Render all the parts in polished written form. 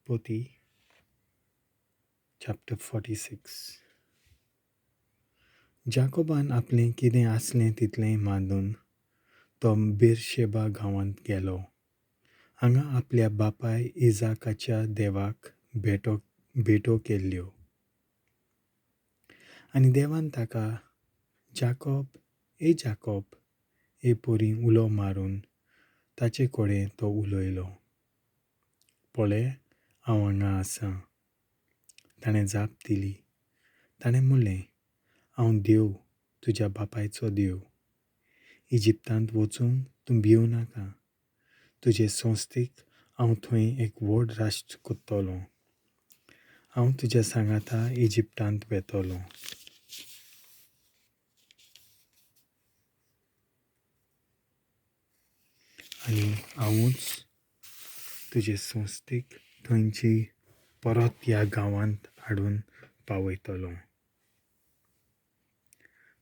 उत्पत्ती चॅप्टर 46. जाकोबान आपलें कितें आसलें तितलें मांदून तो बेरशेबा गांवांत गेलो. हांगा आपल्या बापाय इजाकाच्या देवाक भेटो केल्ल्यो. आनी देवान ताका जाकोब, ए जाकोब हे परी उलो मारून ताचे कडेन तो उलयलो. पळय, हांव हांगा आसां, ताणें जाप दिली. ताणें म्हणलें, हांव देव, तुज्या बापायचो देव. इजिप्तांत वचूंक तूं भिवं नाका. तुजे संस्थेक हांव थंय एक व्हड राष्ट्र करतलों. हांव तुज्या सांगाता इजिप्तांत वेतलो आनी हांवूच तुजे संस्थेक थंयची परत ह्या गांवांत हाडून पावयतलो.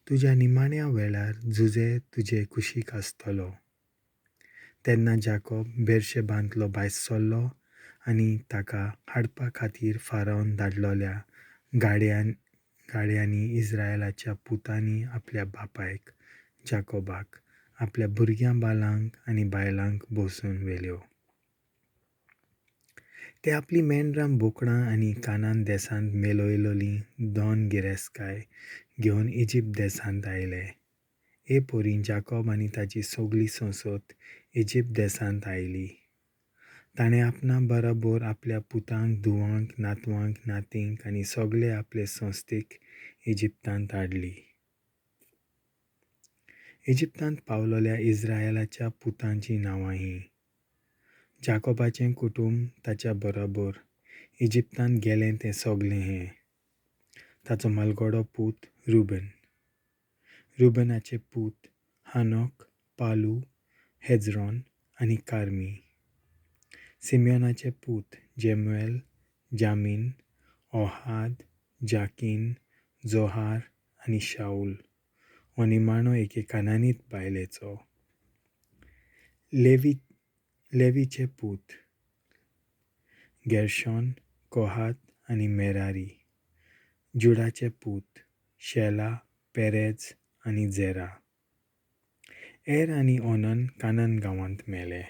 तुज्या निमाण्या वेळार जुजे तुजे कुशीक आसतलो. तेन्ना जाकोब बेरशेबांतलो भायर सरलो आनी ताका हाडपा खातीर फारावन धाडलेल्या गाड्यांनी इस्रायलाच्या पुतांनी आपल्या बापायक जाकोबाक आपल्या भुरग्यां बालांक आनी बायलांक बसून व्हेल्यो. ते आपलीं मेंढरां, बोकडां आनी कानान देसांत मेलयलोली दोन गिरेस्तकाय घेवन इजिप्त देसांत आयले. हे परी जाकोब आनी ताची सगली संसद इजिप्त देसांत आयली. ताणें आपणा बरोबर आपल्या पुतांक, धुवांक, नातवांक, नातींक आनी सगळे आपले संस्थेक इजिप्तांत हाडली. इजिप्तांत पावलोल्या इस्रायलाच्या पुतांचीं नांवां हीं. जाकोबाचें कुटूंब ताच्या बरोबर इजिप्तांत गेलें तें सगलें हें. ताचो म्हालगडो पूत रुबन. रुबनाचे पूत हानोक, पालू, हेजरॉन आनी कार्मी. सिमियोनाचे पूत जेमुएल, जामीन, ओहाद, जाकीन, जोहार आनी शाऊल. हो निमाणो एके कानानीत बायलेचो. लेवीचे पूत गेर्शोन, कोहात आनी मेरारी. जुडाचे पूत शेला, पेरेज आनी झेरा. एर आनी ओनन कानन गांवांत मेले.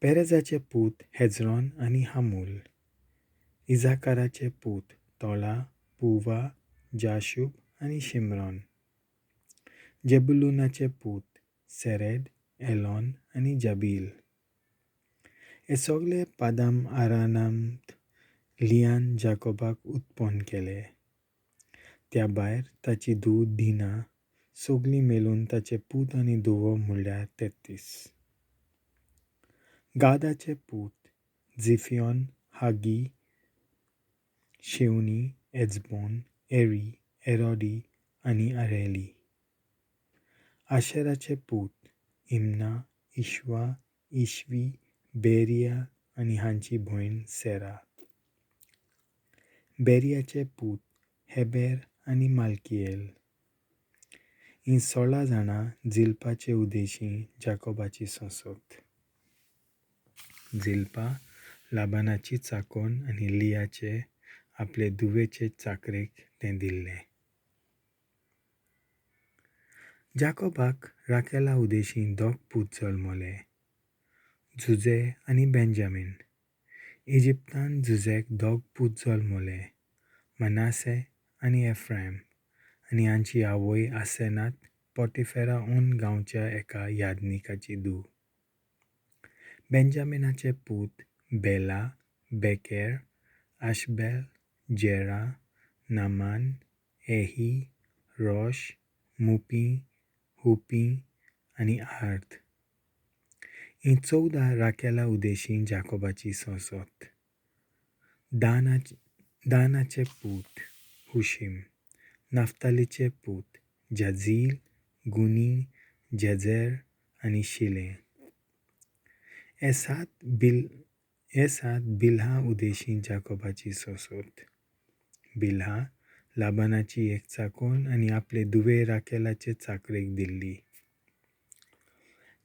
पेरेजाचे पूत हेजरॉन आनी हामूल. इजाकाराचे पूत तोला, पुवा, जाशूब आनी शिमरॉन. जेबुलूनाचे पूत सेरेड, एलॉन आनी जबील. हे सगळे पादाम आरानांत लियान जाकोबाक उत्पन्न केले. त्या भायर ताची धूव दिना, सगलीं मेलून ताचे पूत आनी धुवो म्हणल्यार 33. गादाचे पूत झिफियोन, हागी, शेवनी, एजबोन, एरी, एरोडी आनी अरेली. आशेराचे पूत इम्ना, इश्वा, इश्वी, बेरिया आनी हांची भयण सेरा. बेरियाचे पूत हेबेर आनी मालकिएल. हीं 16 जाणां झिलपाचे उदेशीं जाकोबाची संसद. झिलपा लाबानाची चाकोन आनी लियाचे आपले धुवेचे चाकरेक तें दिल्लें. जाकोबाक राकेला उदेशीं दोग पूत जल्मले, जुजे आनी बेंजामीन. इजिप्तान जुजेक दोग पूत जल्मले, मनासे आनी एफ्रायम, आनी हांची आवय आसेनात पोटिफेरा ओन गांवच्या एका यादनिकाची धूव. बेंजामिनाचे पूत बेला, बेकेर, आशबेल, जेरा, नामान, एही, रोश, मुपी, हुपी आनी आर्द. हीं 14 राकेला उदेशीं जाकोबाची संसद. दानाचे पूत हुशीम. नाफ्तालीचे पूत जाझील, गुनी, जेझेर आनी शिले. हे सात बिल्हा उदेशीं जाकोबाची संसद. बिल्हा लाबानाची एक चाकोन आनी आपले धुवे राकेलाचे चाकरेक दिल्ली.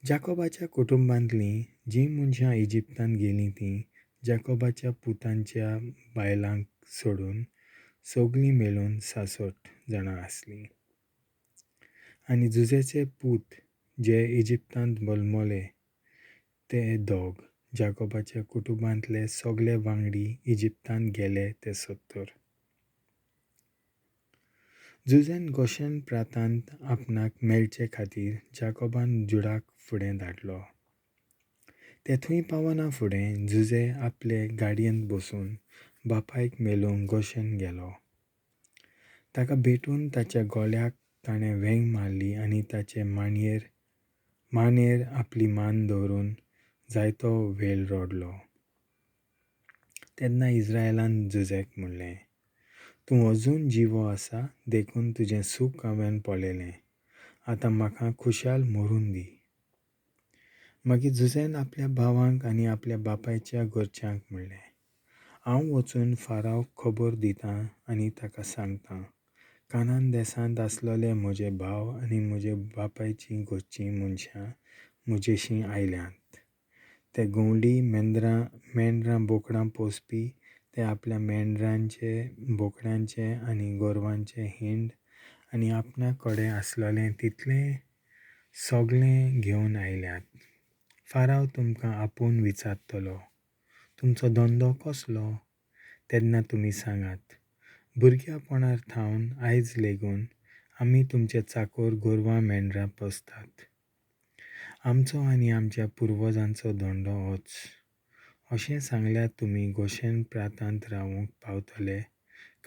जाकोबाच्या कुटुंबांतलीं जीं मनशां इजिप्तांत गेलीं तीं, जाकोबाच्या पुतांच्या बायलांक सोडून, सगळीं मेळून 66 जाणां आसलीं. आनी जुझेचे पूत जे इजिप्तांत बलमले ते दोग, जाकोबाच्या कुटुंबांतले सगळे वांगडी इजिप्तांत गेले ते 70. जुझेन गोशेन प्रांतांत आपणाक मेळचे खातीर जाकोबान जुडाक फुडें धाडलो. ते थंय पावना फुडें जुझे आपले गाडयेंत बसून बापायक मेळूंक गोशेन गेलो. ताका भेटून ताच्या गोळ्याक ताणें वेंग मारली आनी ताचे मानेर आपली मान दवरून जायतो वेळ रडलो. तेन्ना इस्रायलान जुझेक म्हणलें, तूं अजून जिवो आसा देखून तुजें सूख हांवें पळयलें, आतां म्हाका खुशाल मरून दी. मागीर जुझेन आपल्या भावांक आनी आपल्या बापायच्या घरच्यांक म्हणलें, हांव वचून फारावक खबर दितां आनी ताका सांगतां, कानान देसांत आसलेले म्हजे भाव आनी म्हजे बापायचीं घरचीं मनशां म्हजेशीं आयल्यांत. ते गवंडी मेंढरां बोकडां पोसपी, ते आपल्या मेंढरांचे बोकड्यांचे आनी गोरवांचे हिंड आनी आपणा कडेन आसलेलें तितलें सगळें घेवन आयल्यात. फाराव तुमकां आपोवन विचारतलो, तुमचो धंदो कसलो? तेन्ना तुमी सांगात, भुरग्यापणार थावन आयज लेगून आमी तुमचे चाकोर गोरवां मेंढरां पोसतात. आमचो आनी आमच्या पुर्वजांचो धंदो होच. अशें सांगल्यार तुमी गोशेन प्रांतांत रावूंक पावतले,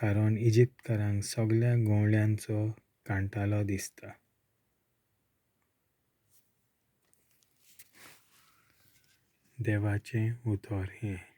कारण इजिप्तकारांक सगळ्या गवळ्यांचो कांटालो दिसता. देवाचें उतर हें.